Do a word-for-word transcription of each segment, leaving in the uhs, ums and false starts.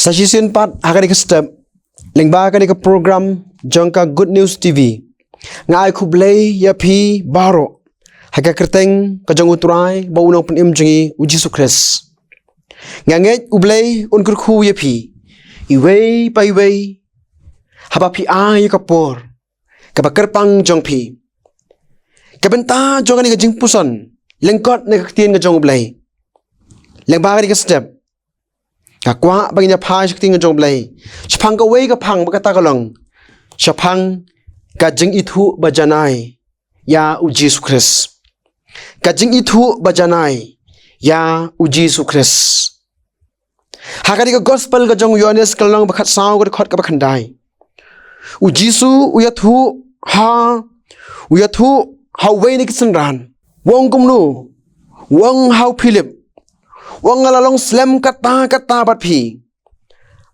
Sa shisien pat ha kane ka step, lyngba kane ka program jong ka Good News T V, nga ai khublei ïa phi baroh ha ka kyrteng ka jong U Trai bad U Nongpynim jong ngi U Jisu Khrist. Nga ngeit U Blei un kyrkhu ïa phi iwei pa iwei haba phi ai ïa ka por kaba kyrpang jong phi. Ka bynta jong kane ka jingpuson lyngkot na ka ktien ka jong U Blei, lyngba kane ka step, nga kwah ba ngin ïa phai sha ka ktien ka jong U Blei shaphang kawei ka phang, ba kata ka long shaphang ka jingithuh ba janai ïa U Jisu Khrist. Ka jingithuh ba janai ïa U Jisu Khrist. Ha kane ka gospel ka jong u Ïoannis ka lynnong ba khatsaw ka dkhot kaba khyndai, U Jisu u ïathuh ha, u ïathuh ha uwei na ki synran. U ong kumno? U ong ha u Philip, u ong, nga la long slem katta katta bad phi,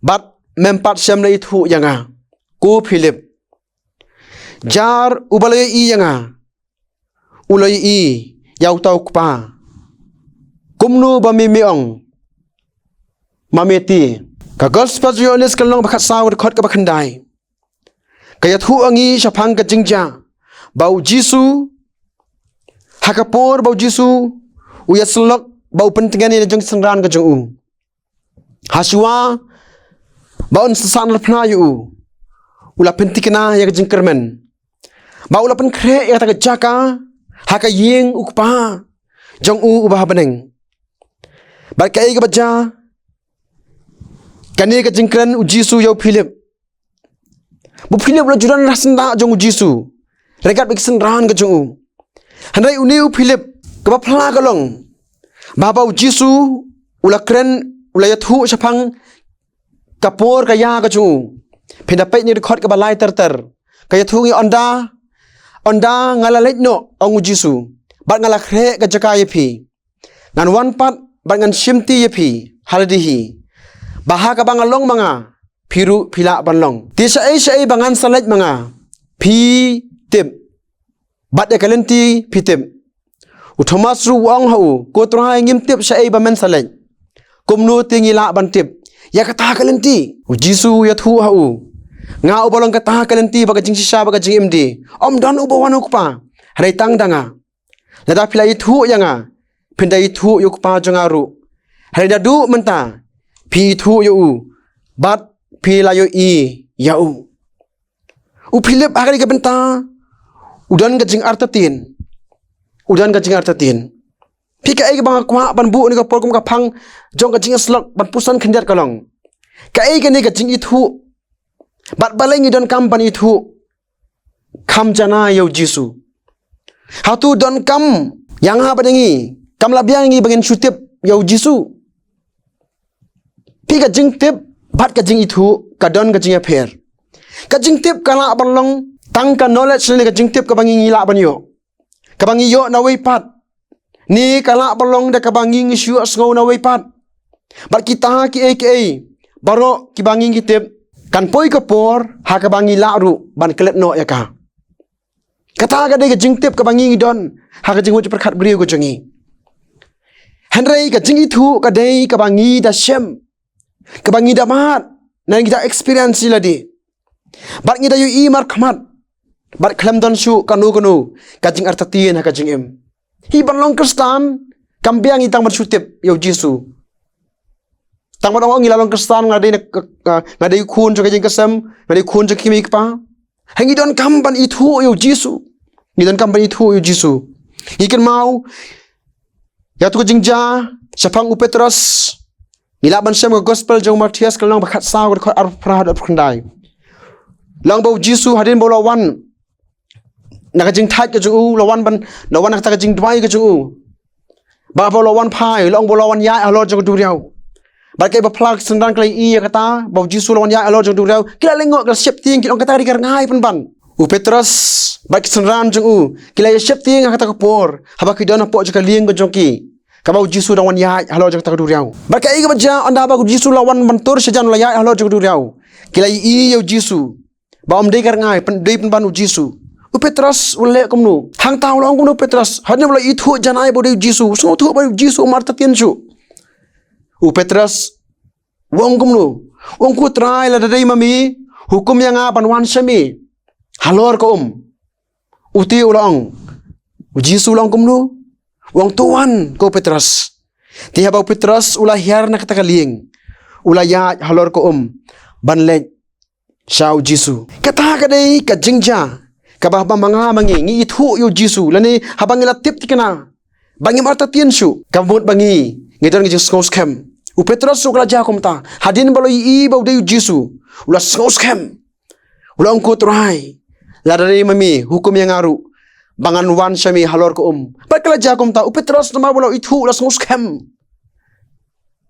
bad mem pat shym la ithuh ïa nga. Ko Philip, jar uba la ïohi ïa nga u la ïohi ïa uta u Kpa. Kumno ba me me ong, ma me te? Ka gospel jong u Ïoannis ka lynnong ba khatsaw ka dkhot kaba khyndai ka ïathuh ha ngi shaphang ka jingjia ba U Jisu, ha ka por ba U Jisu u ïasyllok bad u pyntngen ïa la jong ki synran ka jong u, ha shuwa ba un sa sah narphna ïa u, u la pynthikna ïa ka jingkyrmen bad u la pynkhreh ïa kata ka jaka ha ka ïing U Kpa jong u uba ha bneng. Bad kaei kaba jia? Kane ka jingkren U Jisu ïa u Philip, ba u Philip u la ju don ha syndah jong U Jisu ryngkat bad ki synran ka jong u. Hynrei une u Philip, kaba phylla ka long ba haba U Jisu u la kren, u la ïathuh shaphang ka por ka ïa ka jong u, phin da peit na ka dkhot kaba lai ter ter, ka ïathuh ha ngi, ynda, ynda nga la leit noh, ong U Jisu, bad nga la khreh ka jaka ïa phi, ngan wan pat bad ngan shimti ïa phi ha lade hi, ba ha kaba nga long ma nga, phi ruh phi lah ban long. Te shaei shaei ba ngan sa leit ma nga, phi tip, bad ïa ka lynti phi tip. U Thomas ruh u ong ha u, ko Trai, ngim tip shaei ba men sa leit, kumno te ngi lah ban tip ïa kata ka lynti? U Jisu u ïathuh ha u, nga uba long kata ka lynti bad ka jingshisha bad ka jingim de. Ym don uba wan ha U Kpa hynrei tang da nga. Lada phi la ithuh ïa nga, phin da ithuh ïa U Kpa jong nga ruh. Hynrei naduh mynta phi ithuh ïa u bad phi la ïohi ïa u. U Philip ha kane ka bynta u don ka jingartatien. U don ka jingartatien. Phi, kaei kaba nga kwah ban buh ha kane ka por kum ka phang jong ka jingïasyllok ban puson khyndiat ka long, kaei kane ka jingithuh? Bad balei ngi donkam ban ithuh kham janai ïa U Jisu? Hato donkam ïa nga bad ïa ngi, kam lah biang ïa ngi ba ngin shu tip ïa U Jisu? Phi, ka jingtip bad ka jingithuh ka don ka jingïapher. Ka jingtip ka lah ban long tang ka knowledge, ne ka jingtip kaba ngi, ngi lah ban ïoh, kaba ngi ïoh na wei pat, ne ka lah ban long da kaba ngi, ngi shu ïohsngew na wei pat. Bad kita kiei kiei baroh kiba ngi, ngi tip, kan poi ka por ha kaba ngi lah ruh ban klet noh ïa ka. Kata ka dei ka jingtip kaba ngi, ngi don ha ka jingmut jingpyrkhat briew ka jong ngi. Hynrei ka jingithuh ka dei kaba ngi da shem, kaba ngi da mad, ne ngi da experience ïa lade, bad ngi da ïohi markhmat, bad khlem don shuh kano kano ka jingartatien ha ka jingim. Hi, ban long Khristan kam biang ïa ngi tang ban shu tip ïa U Jisu. Tang ban ong, ngi la long Khristan, nga dei na, nga dei khun jong ka ïing ka sem, nga dei khun jong ki kmie ki kpa. Hynrei ngi donkam ban ithuh ïa U Jisu. Ngi donkam ban ithuh ïa U Jisu. Ngi kynmaw ïa tu ka jingjia shaphang u Petros. Ngi lah ban shem ka gospel jong u Mathaios ka lynnong ba khatsaw ka dkhot arphew phra haduh arphew khyndai. Long ba U Jisu hadien ba u la wan na ka jingthait ka jong u, la wan ban, la wan na kata ka jingduwai ka jong u, ba, ba la wan phai, la ong ba la wan ïaid halor jong ka duriaw. Bad kaei ba phylla, ki synran ki la ïohi ïa kata ba U Jisu la wan ïaid halor jong ka duriaw, ki la lyngngoh, ki la sheptieng, ki la ong, kata ka dei ka rngai pynban. U Petros bad ki synran jong u ki la ïa sheptieng ha kata ka por haba ki don hapoh jong ka lieng ka jong ki, kaba U Jisu u dang wan ïaid halor jong kata ka duriaw. Bad kaei kaba jia, ynda ba U Jisu u la wan ban tur shajan, u la ïaid halor jong ka duriaw, ki la ïohi ïa U Jisu ba ym dei ka rngai, pyn-, dei pynban U Jisu. U Petros u la leh kumno? Hangta u la ong kumno u Petros, hadien ba u la ithuh janai ba u dei U Jisu? U sngewthuh ba U Jisu um artatien shuh. U Petros u ong kumno? U ong, ko Trai, lada dei ma me, hukum ïa nga ban wan sha me halor ka um. U te u la ong, u Jisu u la ong kumno? U ong, to wan, ko Petros. Te haba u Petros u la hiar na kata ka lieng, u la ïaid halor ka um ban leit sha u Jisu. Kata ka dei ka jingjia kaba haba ma nga ma ngi ngi ithuh ïa u Jisu, lane haba ngi la tip thikna ba ngim artatien shuh, ka mut ba ngi ngi don ka jingsngewskhem. U Petros ruh ka la jia kumta, hadien ba u la ïohi ba u dei u Jisu, u la sngewskhem. U la ong, ko Trai, lada dei ma me, hukum ïa nga ruh ba ngan wan sha me halor ka um. Bad ka la jia kumta, u Petros namar ba u la ithuh, u la sngewskhem,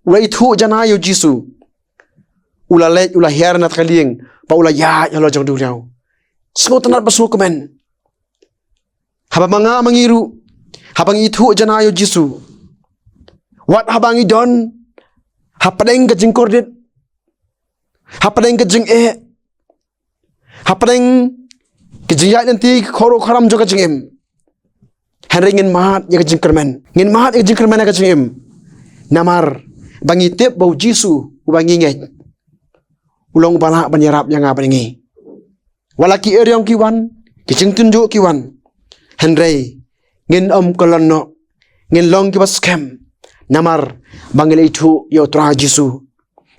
u la ithuh janai ïa u Jisu, u la leit, u la hiar na kata ka lieng bad u la ïaid halor jong u duriaw. Sngewtynnat bad sngewkmen. Haba ma nga ma ngi ruh, haba ngi ithuh janai ïa u Jisu, wat haba ngi don hapdeng ka jingkordit, hapdeng ka jingeh, hapdeng ka jingïaid lynti, ka khoro kharam jong ka jingim, hynrei ngin mad ïa ka jingkyrmen, ngin mad ïa ka jingkyrmen ha ka jingim. Namar ba ngi tip ba u Jisu uba ngi ngeit, u long uba lah ban ïarap ïa nga bad ïa ngi. Wat la ki eriong ki wan, ki jingtynjuh ki wan, hynrei ngin ym kyllon noh, ngin long kiba skhem, namar ba ngi la ithuh ïa u Trai Jisu.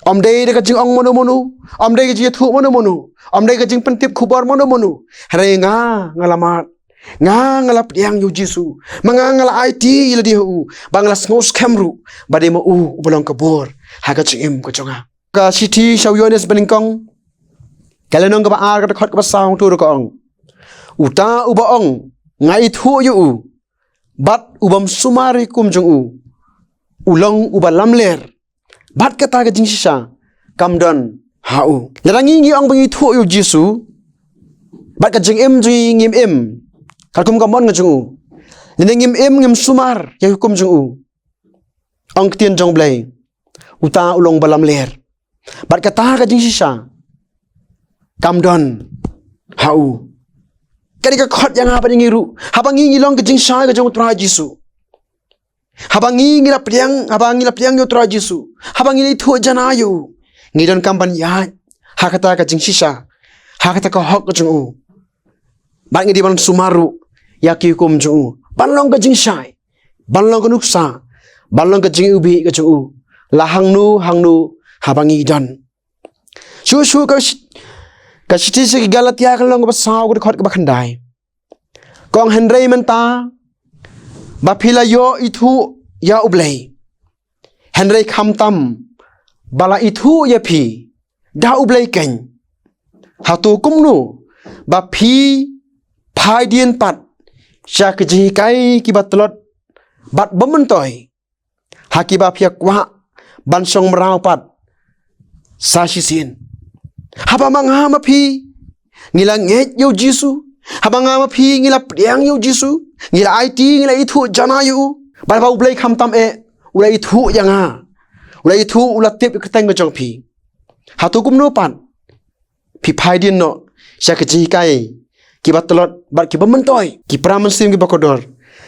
Ym dei da ka jingong mano mano, ym dei ka jingïathuh mano mano, ym dei ka jingpyntip khubor mano mano, hynrei nga, nga la mad, nga, nga la pdiang ïa u Jisu, ma nga, nga la aiti ïa lade ha u, ba nga la sngewskhem ruh ba dei ma u uba long ka bor ha ka jingim ka jong nga. Ka shithi sha u Ïoannis banyngkong, ka lynnong kaba ar, ka dkhot kaba saw, hangto ruh ka ong, uta uba ong, nga ithuh ïa u, bad u bym sumar ïa ka hukum jong u, u long uba lamler, bad kata ka jingshisha kam don ha u. Lada ngi ngi ong ba ngi ithuh ïa u Jisu, bad ka jingim jong ngi ngim im katkum ka mon ka jong u, lane ngim im, ngim sumar ïa ka hukum jong u, ong ka ktien jong U Blei, uta u long uba lamler, bad kata ka jingshisha kam don ha u. Ka dei ka khot ïa nga bad ïa ngi ruh, haba ngi ngi long ka jingshai ka jong u Trai Jisu, haba ngi ngi la pdiang, haba ngi la pdiang ïa u Trai Jisu, haba ngi la ithuh janai ïa u, ngi donkam ban ïaid ha kata ka jingshisha, ha kata ka hok ka jong u, bad ngi dei ban sumar ruh ïa ki hukum jong u, ban long ka jingshai, ban long ka nuksa, ban long ka jingiwbih ka jong u, la hangno hangno haba ngi don. Shuh shuh ka shi-, ka shithi sha ki Galatia, ka lynnong kaba saw, ka dkhot kaba khyndai, ka ong, hynrei mynta ba phi la ïoh ithuh ïa U Blei, hynrei khamtam ba la ithuh ïa phi da U Blei keiñ, hato kumno ba phi phai dien pat sha ki jinghikai kiba tlot bad bym myntoi, ha kiba phi ïa kwah ban shong mraw pat sa shisien? Haba ma nga ma phi ngi la ngeit ïa u Jisu, haba nga ma phi ngi la pdiang ïa u Jisu, ngi la aiti, ngi la ithuh janai ïa u, bad haba U Blei khamtam eh u la ithuh ïa nga, u la ithuh, u la tip ïa ka kyrteng ka jong phi, hato kumno pat phi phai dien noh sha ki jinghikai kiba tlot bad kiba myntoi? Ki para mynsiem kiba kordor,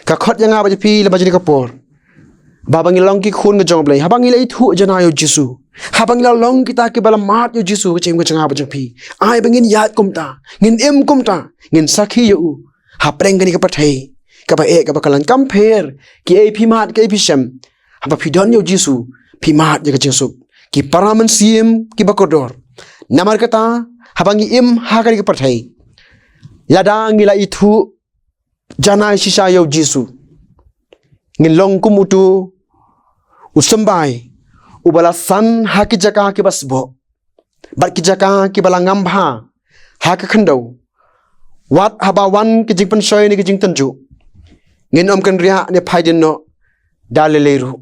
ka khot ïa nga bad ïa phi lyngba jong kane ka por, ba haba ngi long ki khun ka jong U Blei, haba ngi la ithuh janai ïa u Jisu, haba ngi la long kita kiba la mad ïa u Jisu ha ka jingim ka jong nga bad jong phi, ai ba ngin ïaid kumta, ngin im kumta, ngin sakhi ïa u hapdeng kane ka pyrthei kaba eh, kaba khlaiñ. Kam pher kiei phi mad, kiei phi shem, haba phi don ïa u Jisu, phi mad ïa ka jingsuk. Ki para mynsiem kiba kordor, namar kata, haba ngi im ha kane ka pyrthei, lada ngi la ithuh janai shisha ïa u Jisu, ngin long kum uto u symbai uba la san ha ki jaka kiba sboh bad ki jaka kiba la ngam bha ha ka khyndew. Wat haba wan ki jingpynshoi ne ki jingtynjuh, ngin ym kynriah ne phai dien noh da lei lei ruh.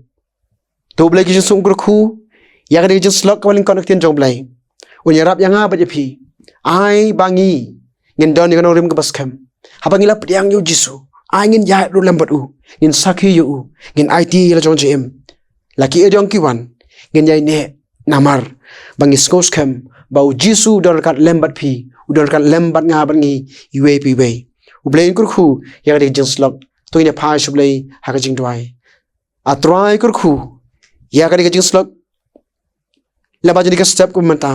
To U Blei ki jingsuk un kyrkhu ïa kane ka jingslok kaba lyngkot na ka ktien jong U Blei. Un ïarap ïa nga bad ïa phi, ai ba ngi ngin don ïa ka nongrim kaba skhem. Haba ngi la pdiang ïa u Jisu, ai ngin ïaid ruh lem bad u, ngin sakhi ïa u, ngin aiti ïa la jong jingim. La ki eriong ki wan, ngin ïaineh, namar ba ngi sngewskhem ba u Jisu u don ryngkat lem bad phi, u don ryngkat lem bad nga bad ngi, iwei pa iwei. U Blei un kyrkhu ïa kane ka jingslok. To ngin ïa phai sha U Blei ha ka jingduwai. A Trai, kyrkhu ïa kane ka jingslok. lyngba jong kane ka step kaba mynta.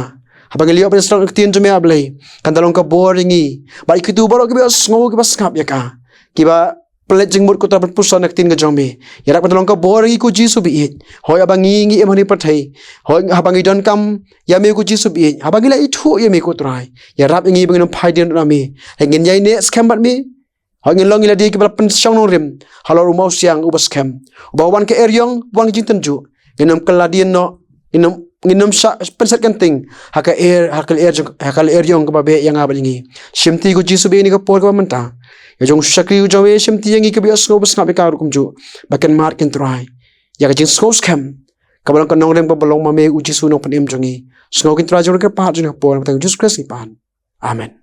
Haba ngi la ïoh ban sdang ïa ka ktien jong me, ah Blei, kan da long ka bor ïa ngi bad ïa kito baroh kiba sngew, kiba sngap ïa ka, kiba pynleit jingmut, ko Trai, ban puson ïa ka ktien ka jong me. Ïarap kan da long ka bor ïa ngi, ko Jisu ba ïeit. Hooid, haba ngi, ngi im ha kane ka pyrthei, hooid, haba ngi donkam ïa me, ko Jisu ba ïeit, haba ngi la ithuh ïa me, ko Trai, ïarap ïa ngi ba ngin ym phai dien na me. Hynrei ngin ïaineh skhem bad me. Hooid, ngin long ïa lade kiba la pynshong nongrim halor u mawsiang uba skhem, uba wan ka eriong, wan ka jingtynjuh. Ngin ym kylla dien noh, ngin ym, ngin ym shah pynset kynting ha ka er, ha ka lyer jong, ha ka lyer eriong kaba beh ïa nga bad ïa ngi. Shimti, ko Jisu, ba ïa kane ka por kaba mynta, ïa jong u shakri u jong me, shimti ïa ngi kiba ïohsngew ba sngap ïa ka ruh kumjuh, ba kin mad, ko Trai, ïa ka jingsngew skhem kaba long ka nongrim kaba long ma me, u Jisu, u Nongpynim jong ngi. Sngew, ko Trai, jong ka pat jong ka por, ha ka kyrteng u Jisu Khrist ngi pan. Amen.